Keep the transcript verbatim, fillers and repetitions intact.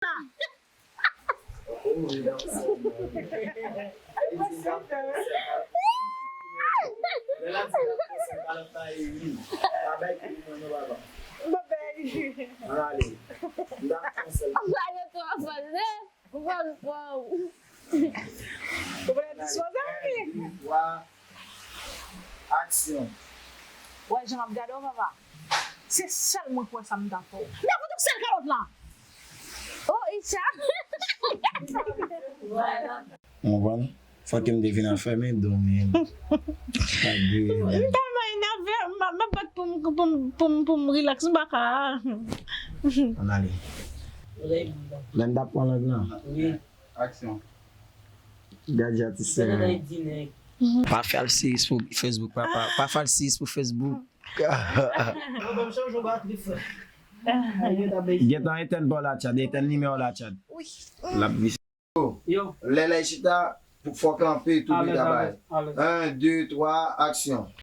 Lè l ap di l ap pran sèl kalòt la, e wi. Pa bay kou mwen non, papa. Ann ale. M t ap pran sèl. Ou pa gen twa fòs, non? Ou pa gen twa. Ou pa gen dispoze, wi. Twa. Aksyon. Wè jan m ap gade w, papa. Se sèl mwen k wè sa m ta fè w. M ta fout ou sèl kalòt la. Oh, Isha. Ou konprann? Fòk m te vin afèmen do m. M tèlman enève, m ap, m ap bat pou m, pou m, pou m, pou m rilaks, m pa ka. Ann ale. Lè m t ap pran lang lan. Aksyon. Gad jan ti sè. Pa fè al siyis pou Facebook, papa. Pa fè al siyis pou Facebook. Gentan etèn pa w la tchad, etèn nimewo la tchad. L ap vise. Yo. Lè lè chita, pou fò kanpe, tou vin travay. Alèz, alèz. Un, deux, trois, action.